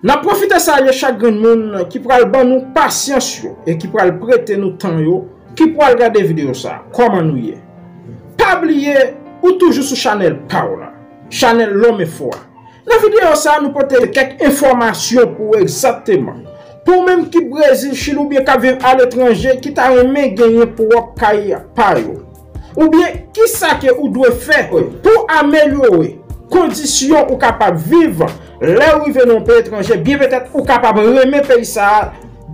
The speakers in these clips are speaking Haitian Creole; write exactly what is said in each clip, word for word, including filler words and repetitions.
N ap pwofite salye chak grenn moun ki pral ban nou pasyans yo e ki pral prete nou tan yo, ki pral gade videyo sa a. Kòman nou ye? Pa bliye, ou toujou sou chanèl pa w la, chanèl Lòm Enfo a. Nan videyo sa a, nou pote kèk enfòmasyon pou ou egzakteman. Pou ou menm ki Brezil, Chili oubyen k ap viv aletranje, ki ta renmen genyen pwòp kay pa yo. Oubyen, kisa ke ou dwe fè pou amelyore kondisyon ou kapab viv lè ou rive nan yon peyi etranje, byen petèt ou kapab renmen peyi sa a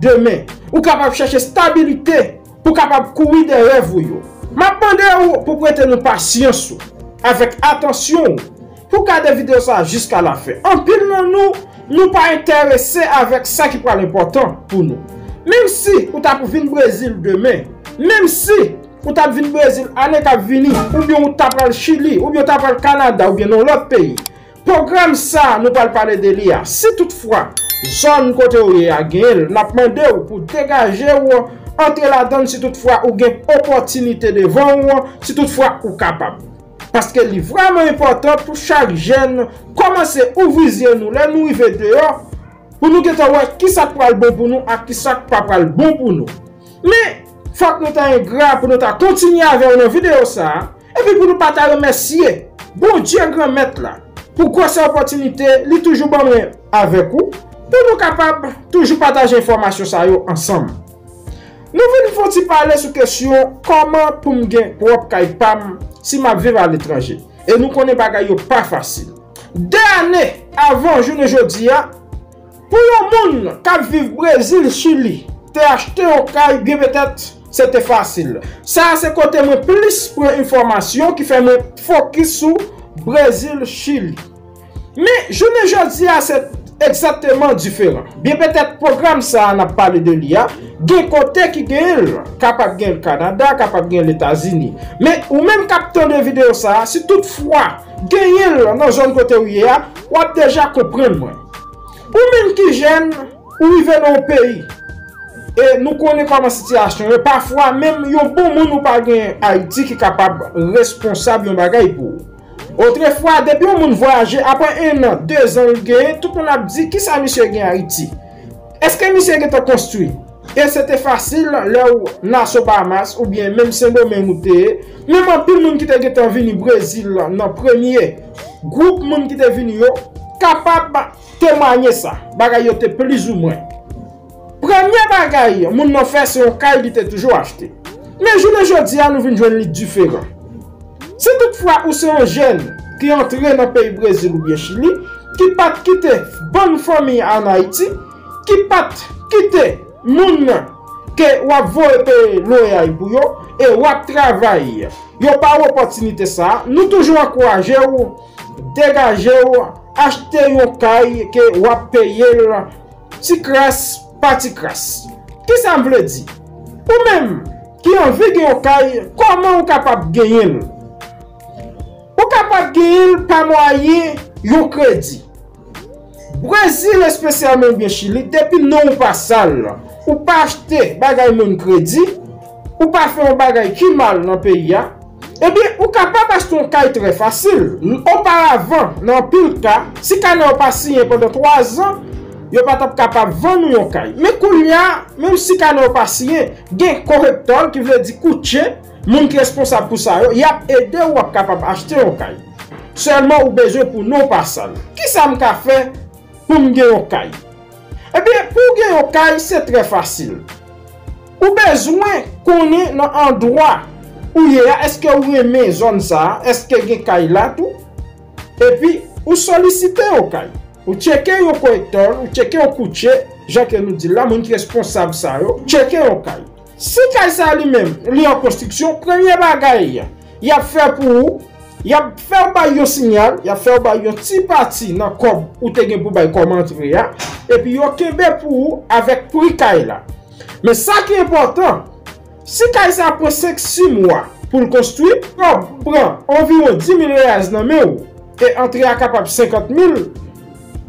demen. Ou kapab chèche stabilite pou kapab kouri dèyè rèv ou yo. M ap mande ou pou prete nou pasyans ou avèk atansyon ou pou gade videyo sa a jiska lafen. Anpil nan nou, nou pa enterese avèk sa ki pral enpòtan pou nou. Menm si ou t ap vin Brezil demen, menm si ou t ap vin Brezil ane k ap vini, oubyen ou ta pral Chili, oubyen ou ta pral Kanada, oubyen nan lòt peyi, pwogram sa a nou pral pale de li a, si toutfwa zòn kote ou ye a genyen l, n ap mande w pou degaje w, antre ladan l si toutfwa ou gen opòtinite devan w, si toutfwa ou kapab. Paske li vrèman enpòtan pou chak jèn kòmanse ouvri zye nou lè nou rive deyò, pou nou gentan wè kisa k pral bon pou nou ak kisa k pa pral bon pou nou. Men, fòk nou ta engra pou nou ta kontinye avè w nan videyo sa a, epi pou nou pa ta remèsye Bondye Granmèt la pou gwosè opòtinite li toujou ban mwen avèk ou, pou nou kapab toujou pataje enfòmasyon sa yo ansanm. Nou vin fè yon ti pale sou kesyon kòman pou m gen pwòp kay pa m si m ap viv aletranje. E nou konnen bagay yo pa fasil. De ane avan jounen jodi a, pou yon moun k ap viv Brezil, Chili, te achte yon kay, byen petèt, se te fasil. Sa a se kote mwen plis pran enfòmasyon ki fè mwen fokis sou Brezil, Chili. Men, jounen jodi a, se egzakteman diferan. Byen petèt, pwogram sa a n ap pale de li a, gen kote ki genyen l, kapab gen l Kanada, kapab gen l Etazini. Men, ou menm k ap tande videyo sa a, si toutfwa genyen l nan zòn kote ou ye a, w ap deja konprann mwen. Ou menm ki jèn, ou rive nan yon peyi, e nou konnen kòman sitiyasyon yo, pafwa menm yon bon moun ou pa gen Ayiti ki kapab responsab yon bagay pou ou. Otrefwa, depi yon moun vwayaje, apre en an, de zan li genyen, tout moun ap di, "Kisa misye gen Ayiti? Èske misye gentan konstwi?" E se te fasil lè w Nassau, Bahamas, oubyen menm Sendomeng ou te ye. Menm anpil moun ki te gentan vini Brezil nan premye gwoup moun ki te vini yo, kapab temwanye sa. Bagay yo te plizoumwen. Premye bagay moun nan fè se yon kay li te toujou achte. Men jounen jodi a, nou vin jwenn li diferan. Si toutfwa ou se yon jèn ki antre nan peyi Brezil oubyen Chili, ki pa t kite bann fanmi ann Ayiti, ki pa t kite moun ke w ap voye peye lwaye pou yo, e w ap travay, yo ba w opòtinite sa a, nou toujou ankouraje w, degaje w, achte yon kay ke w ap peye l ti kras pa ti kras. Kisa m vle di? Ou menm ki anvi gen yon kay, kòman ou kapab genyen l? Ou kapab genyen l pa mwayen yon kredi. Brezil, espesyalman oubyen Chili, depi non ou pa sal, ou pa achte bagay moun kredi, ou pa fè yon bagay ki mal nan peyi a, ebyen, ou kapab achte yon kay trè fasil. Oparavan, nan anpil ka, si kanè yo pa siyen pandan twa zan, yo pa t ap kapab vann ou yon kay. Men kounye a, menm si kanè yo pa siyen, gen korektòl, ki vle di koutje, moun ki responsab pou sa yo, y ap ede w, w ap kapab achte yon kay. Sèlman ou bezwen pou non w pa sal. Kisa m ka fè pou m gen yon kay? Ebyen, pou w gen yon kay, se trè fasil. Ou bezwen konnen nan andwa ou ye a, èske ou renmen zòn sa a, èske gen kay la tou? Epi, ou solisite yon kay. Ou tcheke yon korektòl, ou tcheke yon koutje, jan ke nou di l la, moun ki responsab sa yo, tcheke yon kay. Si kay sa li menm, li an konstriksyon, premye bagay y ap fè pou ou, y ap fè w bay yon siyal, y ap fè w bay yon ti pati nan kòb ou te gen pou bay kòm antre a, epi yo kenbe pou ou avèk pri kay la. Men sa ki enpòtan, si kay sa pran senk sis mwa pou l konstwi, yo pran anviwon dis mil reyaz nan men w, e antre a kapab senkant mil,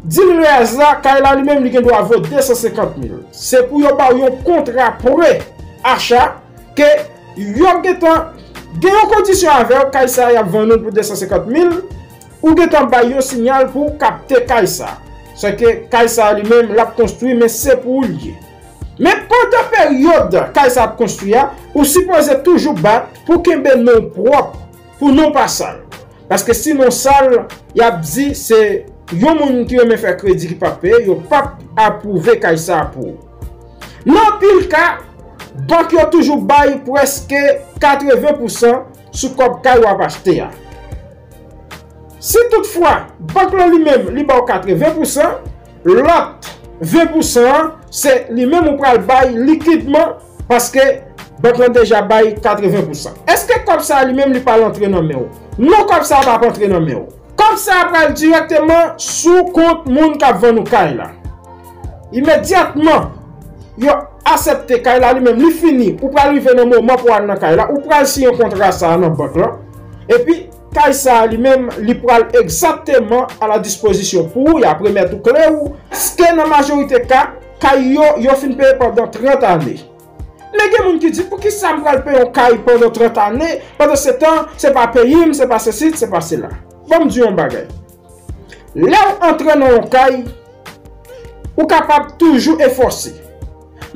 dis mil reyaz la, kay la li menm li gen dwa vo de san senkant mil. Se pou yo ba w yon kontra pre acha ke yo gentan gen yon kondisyon avè w, kay sa y ap vann ou pou de san senkant mil, ou gentan bay yon siyal pou w kapte kay sa. Sèke kay sa a li menm, l ap konstwi, men se pou ou l ye. Men pandan peryòd kay sa ap konstwi a, ou sipoze toujou bat pou kenbe non w pwòp, pou non w pa sal. Paske si non w sal, y ap di se yon moun ki renmen fè kredi ki p ap peye, yo p ap apwouve kay sa a pou ou. Nan anpil ka, bank yo toujou bay prèske katreven pousan sou kòb kay w ap achte a. Si toutfwa, bank lan li menm, li ba w katreven pousan, lòt ven pousan an, se li menm ou pral bay likidman, paske bank lan deja bay katreven pousan. Èske kòb sa a li menm li pral antre nan men w? Non, kòb sa a p ap antre nan men w. Kòb sa a pral dirèkteman sou kont moun k ap vann ou kay la. Imedyatman, yo aksepte kay la li menm, li fini, ou pral rive nan moman pou al nan kay la, ou pral siyen kontra sa a nan bank lan. Epi, kay sa a li menm, li pral egzakteman a la dispozisyon pou ou, y ap remèt ou kle w. Paske nan majorite ka, kay yo, yo fin peye pandan trant ane. Men gen moun ki di, poukisa m pral peye yon kay pandan trant ane, pandan se tan, se pa peyi m, se pa sesi, se pa sela. Ban m di yon bagay. Lè w antre nan yon kay, ou kapab toujou efòse.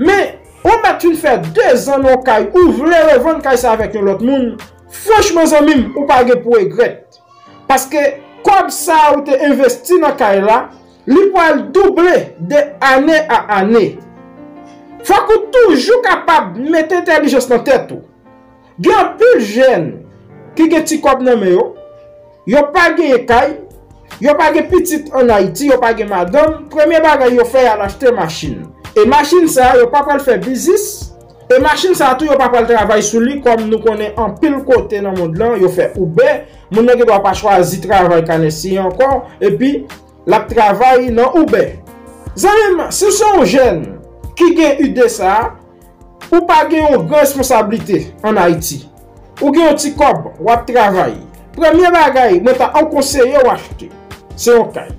Men, ou mèt fin fè dezan nan yon kay, ou vle revann kay sa avèk yon lòt moun, franchman, zanmi m, ou pa gen pou regrèt. Paske kòb sa a ou te envesti nan kay la, li pral double de ane a ane. Fòk ou toujou kapab mete entèlijans nan tèt ou. Gen anpil jèn ki gen ti kòb nan men yo, yo pa genyen kay, yo pa gen pitit ann Ayiti, yo pa gen madanm, premye bagay yo fè, y al achte machin. E machin sa a, yo pa pral fè biznis, e machin sa a tou, yo pa pral travay sou li, kòm nou konnen anpil kote nan mond lan, yo fè Uber, moun nan gen dwa pa chwazi travay kanè siye ankò, epi l ap travay nan Uber. Zanmi m, si w se yon jèn ki gen ide sa a, ou pa gen yon gran responsablite ann Ayiti. Ou gen yon ti kòb, w ap travay. Premye bagay, mwen ta an konseye w achte, se yon kay.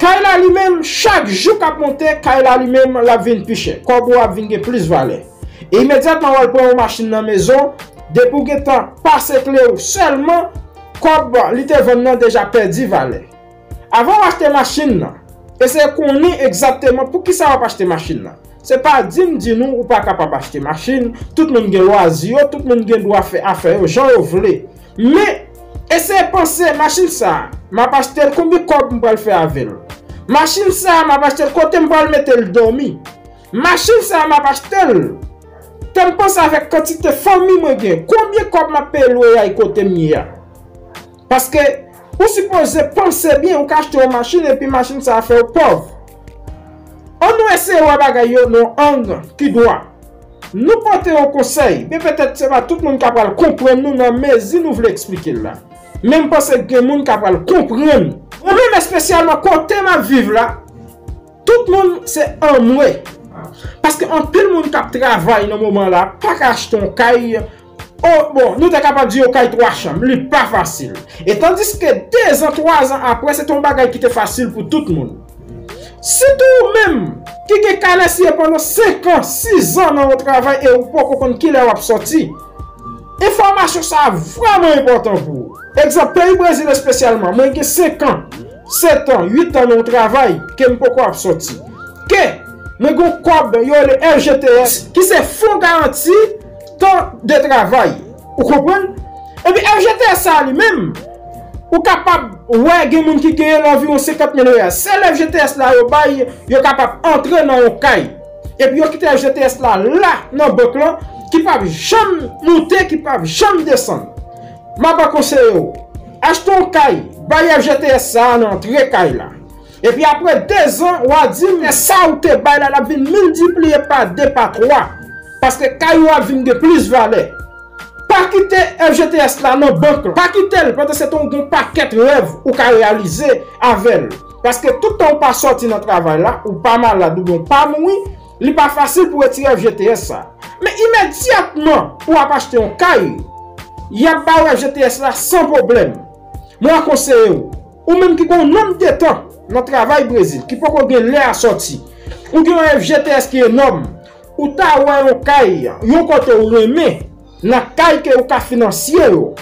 Kay la li menm, chak jou k ap monte, kay la li menm, l ap vin pi chè. Kòb ou ap vin gen plis valè. E imedyatman w al pran yon machin nan mezon, depi w gentan pase kle w sèlman, kòb li te vann nan deja pèdi valè. Avan w achte machin nan, eseye konnen egzakteman poukisa w ap achte machin nan. Se pa di m di nou ou pa kapab achte machin, tout moun gen lwazi yo, tout moun gen dwa fè afè yo jan yo vle. Men, eseye panse, machin sa a, m ap achte l, konbyen kòb m pral fè avè l? Machin sa a, m ap achte l, kote m pral mete l dòmi? Machin sa a, m ap achte l, te m panse avèk kantite fanmi mwen gen, konbyen kòb m ap peye lwazi kote m ye a? Paske ou sipoze panse byen, ou ka achte yon machin epi machin sa a fè w pòv. Ann nou eseye wè bagay yo nan yon ang ki dwa. Nou pote yon konsèy, men petèt se pa tout moun k ap pral konprann nou nan mezi nou vle eksplike l la. Men m panse gen moun k ap pral konprann. Mwen menm espesyalman kote m ap viv la, tout moun se anmwe. Paske anpil moun k ap travay nan moman la pa ka achte yon kay. O, bon, nou te kapab di yon kay twa chanm, li pa fasil. E tandiske dezan, twazan apre, se te yon bagay ki te fasil pou tout moun. Sitou ou menm ki gen kanè siye pandan senk an, sizan nan yon travay e ou poko konn kilè w ap sòti, enfòmasyon sa a vrèman enpòtan pou ou. Egzanp, peyi Brezil espesyalman, mwen gen senk an, sèt an, uit an nan yon travay ke m poko ap sòti. Ke mwen gen yon kòb yo rele F G T S, ki se fon garanti tan de travay. Ou konprann? Epi F G T S sa a li menm, ou kapab wè gen moun ki genyen l anviwon senkant mil reyal. Sèl F G T S la yo bay, yo kapab antre nan yon kay. Epi yo kite F G T S la la nan bank lan, ki p ap janm moute, ki p ap janm desann. M ap konseye w, achte yon kay, bay F G T S sa a nan antre kay la. Epi apre dezan, w a di m, sa ou te bay la, l ap vin miltipliye pa de, pa twa. Paske kay ou ap vin gen plis valè. Pa kite F G T S la nan bank lan. Pa kite l, pandan se tan ou gen yon pakèt rèv ou ka reyalize avè l. Paske tout tan ou pa sòti nan travay la, ou pa malad oubyen ou pa mouri, li pa fasil pou retire F G T S sa. Men imedyatman ou ap achte yon kay, y ap ba w F G T S la san pwoblèm. Mwen konseye w, ou menm ki gen yon nonb de tan nan travay Brezil, ki poko gen lè a sòti, ou gen yon F G T S ki enòm, ou ta wè yon kay, yon kote ou renmen, nan kay ke ou ka finansye yo,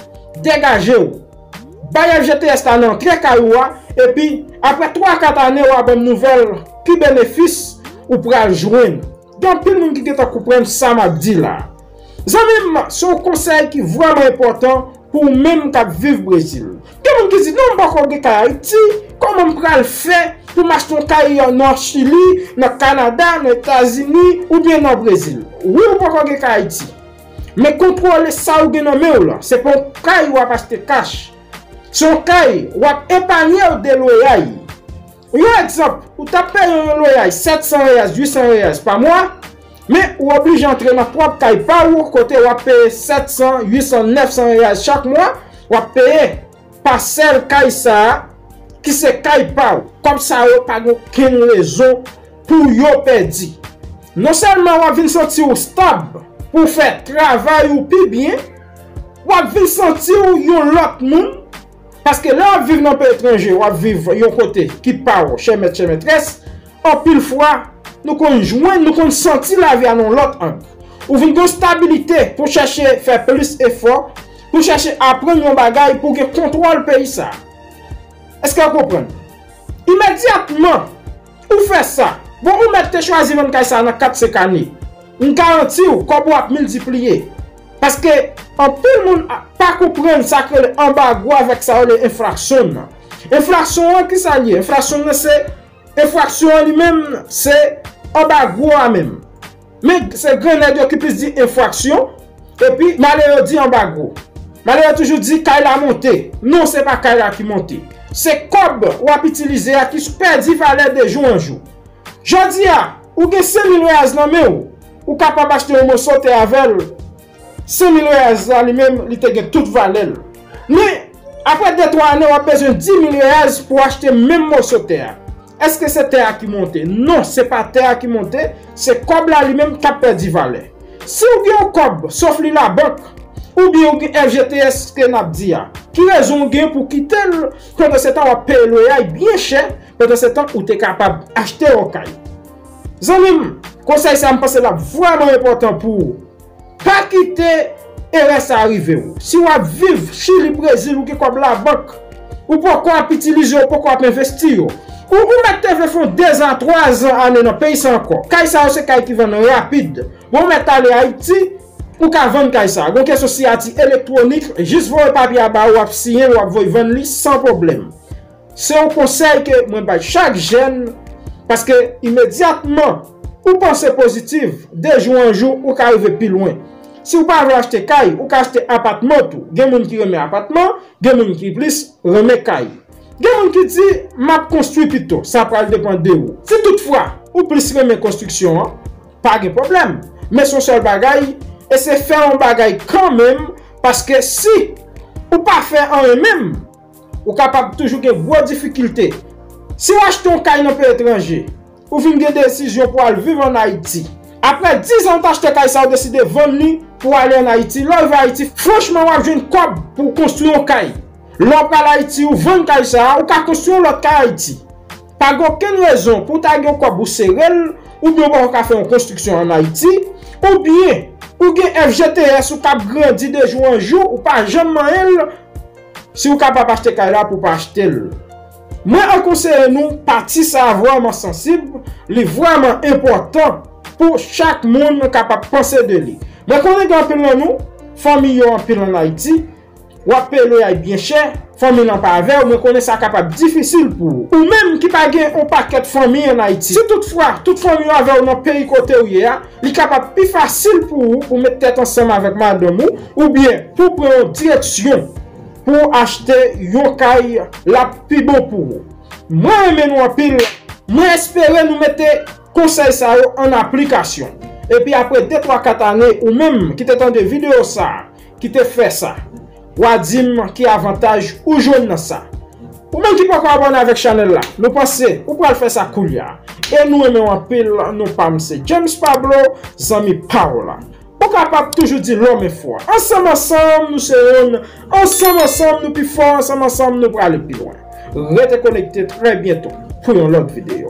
degaje w, Bay F G T S la nan antre kay ou a, epi apre twa kat ane, w a ban m nouvèl ki benefis ou pral jwenn. Gen anpil moun ki gentan konprann sa m ap di la. Zanmi m, se yon konsèy ki vrèman enpòtan pou ou menm k ap viv Brezil. Gen moun ki di, "Non, m poko gen kay Ayiti, kòman m pral fè pou m achte yon kay nan Chili, nan Kanada, nan Etazini, oubyen nan Brezil?" Wi, ou poko gen kay Ayiti. Men kontwole sa ou gen nan men w lan. Se pa yon kay w ap achte kach. Se yon kay w ap epanye w de lweyay. Yon egzanp, ou t ap peye yon lweyay sèt san reyas, uit san reyas pa mwa, men ou oblije antre nan pwòp kay pa w kote w ap peye sèt san, uit san, nèf san reyas chak mwa, w ap peye pasèl kay sa a, ki se kay pa w. Kòb sa yo pa gen okenn rezon pou yo pèdi. Non sèlman w ap vin santi w stab pou w fè travay ou pi byen, w ap vin santi w yon lòt moun, paske lè w ap viv nan peyi etranje, w ap viv yon kote ki pa w, chè mèt, chè mètrès, anpil fwa, nou konn jwenn, nou konn santi lavi a nan yon lòt ang. Ou vin gen stabilite pou chèche fè plis efò, pou chèche aprann yon bagay, pou gen kontwòl peyi sa a. Èske w konprann? Imedyatman ou fè sa, bon, ou mèt te chwazi vann kay sa a nan kat senk ane. M garanti w, kòb ou ap miltipliye. Paske anpil moun a- pa konprann sa k rele anbago avèk sa yo rele enfraksyon nan. Enfraksyon an, ki sa l ye? Enfraksyon nan se, enfraksyon an li menm, se anbago a menm. Men se grannèg yo ki plis di enfraksyon, epi malere yo di anbago. Malere yo toujou di kay la monte. Non, se pa kay la ki monte. Se kòb w ap itilize a ki pèdi valè de jou an jou. Jodi a, ou gen senk mil reyaz nan men w, ou kapab achte yon moso tè avè l. Senk mil reyaz la li menm, li te gen tout valè l. Men, apre de twa ane, w ap bezwen dis mil reyaz pou w achte menm moso tè a. Èske se tè a ki monte? Non, se pa tè a ki monte, se kòb la li menm k ap pèdi valè. Si w gen yon kòb, sof li labank, oubyen w gen F G T S ke n ap di a, ki rezon w gen pou w kite l pandan se tan w ap peye lweyay byen chè, pandan se tan ou te kapab achte yon kay? Zanmi m, konsèy sa a, m panse l ap vrèman enpòtan pou ou. Pa kite erè sa a rive w. Si w ap viv Chili, Brezil, ou gen kòb labank, ou poko ap itilize yo, ou poko ap envesti yo. Ou, ou mèt te vle fè yon de zan, twa zan, ane nan peyi sa ankò. Kay sa yo se kay ki vann rapid. Bon, ou mèt ale Ayiti, ou ka vann kay sa a. Gon kesyon siyati elektwonik, jis voye papye a ba ou, w ap siyen, w ap voye vann li san pwoblèm. Se yon konsèy ke mwen bay chak jèn, paske imedyatman ou panse pozitif, de jou an jou, ou ka rive pi lwen. Si w pa vle achte kay, ou ka achte apatman tou. Gen moun ki renmen apatman, gen moun ki plis renmen kay. Gen moun ki di, "M ap konstwi pito," sa pral depann de ou. Si toutfwa ou plis renmen konstriksyon an, pa gen pwoblèm. Men se yon sèl bagay, eseye fè yon bagay kanmenm, paske si ou pa fè anyen menm, ou kapab toujou gen gwo difikilte. Si w achte yon kay nan peyi etranje, ou vin gen desizyon pou al viv ann Ayiti. Apre diz an ou t achte kay sa, ou deside vann li pou w ale ann Ayiti. Lè w rive Ayiti, franchman, w ap jwenn kòb pou w konstwi yon kay. Lè w pral Ayiti, ou vann kay sa a, ou ka konstwi yon lòt kay Ayiti. Pa gen okenn rezon pou w ta gen yon kòb ou sere l, oubyen w poko ka fè yon konstriksyon ann Ayiti, oubyen ou gen F G T S ou k ap grandi de jou an jou, ou pa janm manyen l, si w kapab achte kay la pou w pa achte l. Mwen akonseye nou, pati sa a vrèman sansib, li vrèman enpòtan pou chak moun kapab panse de li. Mwen konnen gen anpil nan nou, fanmi yo anpil ann Ayiti, w ap peye lweyay byen chè, fanmi lan pa avè w, mwen konnen sa kapab difisil pou ou. Ou menm ki pa gen yon pakèt fanmi ann Ayiti, si toutfwa tout fanmi yo avè w nan peyi kote w ye a, li kapab pi fasil pou ou pou w met tèt ansanm avèk madanm ou, oubyen pou w pran yon direksyon pou w achte yon kay, l ap pi bon pou ou. Mwen renmen nou anpil. Mwen espere nou mete konsèy sa yo an aplikasyon. Epi apre de, twa, kat ane, ou menm ki te tande videyo sa a, ki te fè sa, w a di m ki avantaj ou jwenn nan sa. Ou menm ki poko abòne avèk chanèl la, nou panse ou pral fè sa koulye a. E nou renmen w anpil, non pa m se James Pablo, zanmi pa w la. Ou kapab toujou di lòm e fò. Ansanm ansanm nou se youn, ansanm ansanm nou pi fò, ansanm ansanm nou prale pi lwen. Rete konekte, trè byento pou yon lòt videyo.